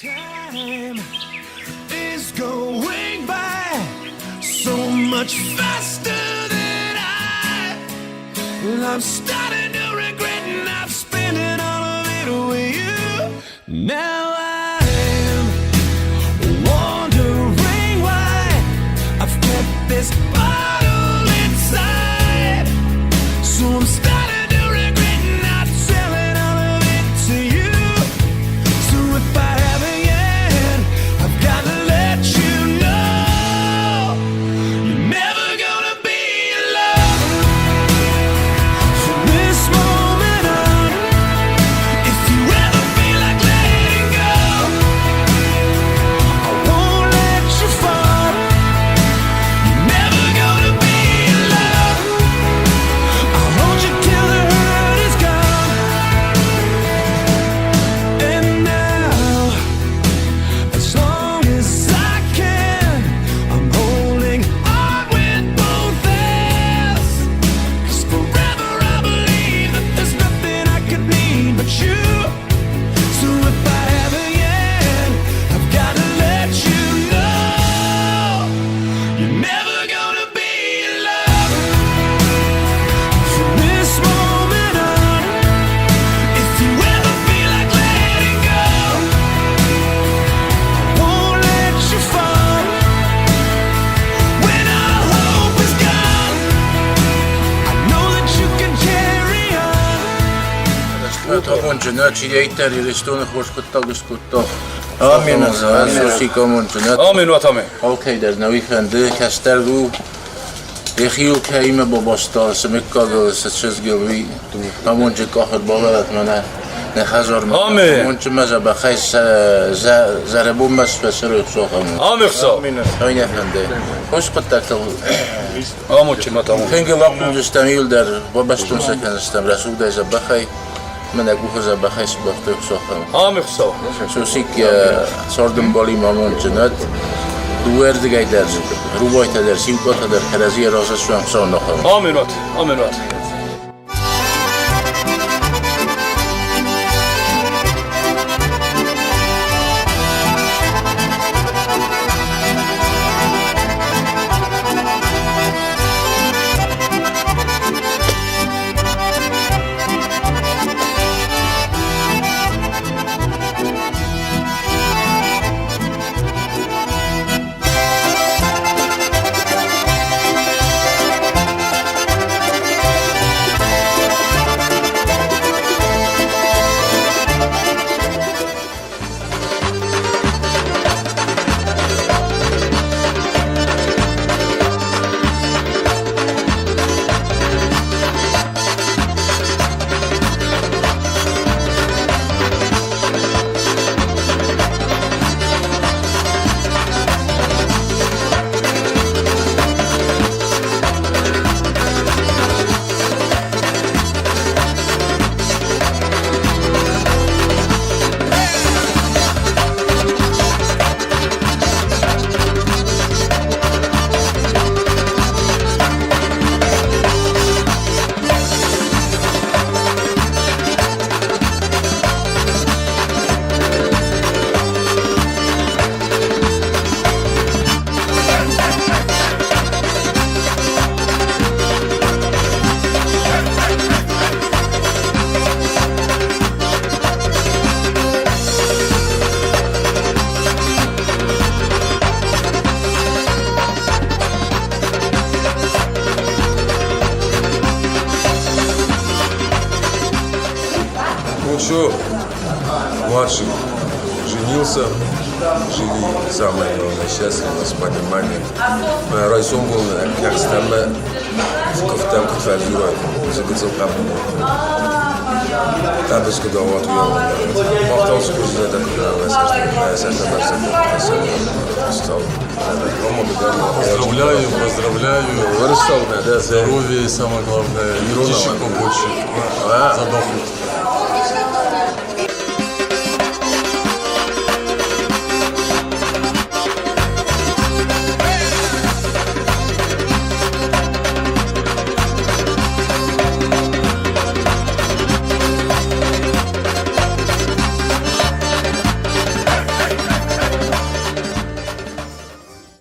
Time is going by so much faster than I. Well, I'm starting to regret not spending all of it with you. Now I'm wondering why I've kept this bottle inside. So I'm starting to regret not selling all of it to you. So if I haven't yet, I've got to let you know you're never gonna be alone. From this moment on, if you ever feel like letting go, I won't let you fall. You're never gonna be alone. I'll hold you till the hurt is gone. And now, as long as I can, I'm holding on with both hands. 'Cause forever I believe that there's nothing I could need but you. So if I haven't yet, I've got to let you know you're never gonna be alone. From this moment on, if you ever feel like letting go, I won't let you fall. When all hope is gone, I know that you can carry on. Амондджын, Ирыстоны хорз хъуыддаг скодта. Амин. Сосик амондджын. Амин, уӕт амин. Алкӕй дӕр нӕ уый фӕнды, кӕстӕр у, йӕхиуыл кӕимӕ бабаста, цы мыггагыл, цы чызгыл, уый амондджын къахыл бавӕрӕд мӕнӕ нӕ хӕдзармӕ. Амин. Амондджынмӕ дзӕбӕхӕй зӕрӕбонмӕ сфӕцӕрой Хуыцау амонд. Амин, Хуыцау. Ой, нӕ фӕнды. Хорз хъуыддӕгтыл Амондджын уӕт амонд. Фынгыл ахъуыздыстӕм иуылдӕр, бабӕстон сӕ кӕндзыстӕм рӕсугъдӕй дзӕбӕхӕй. Мӕнӕ къухы дзӕбӕхӕй сбӕхтой Хуыцау. Амин, Хуыцау. Сосик цардӕмбалимӕ амондджын уӕд. Дыууӕрдыгӕй дӕр, рубайтӕ дӕр, сиукъатӕ дӕр кӕрӕдзийӕ разӕсуӕн Хуыцауы нахъӕн. Амин уӕд, амин уӕд. Ну что, младший женился, жили, самое главное, счастливо, с пониманием. Райсом был, как стамма, куфтам кутфазура, загацал там. Табыску дават Поздравляю, поздравляю. Здоровья и самое главное, детишек побольше. За доход.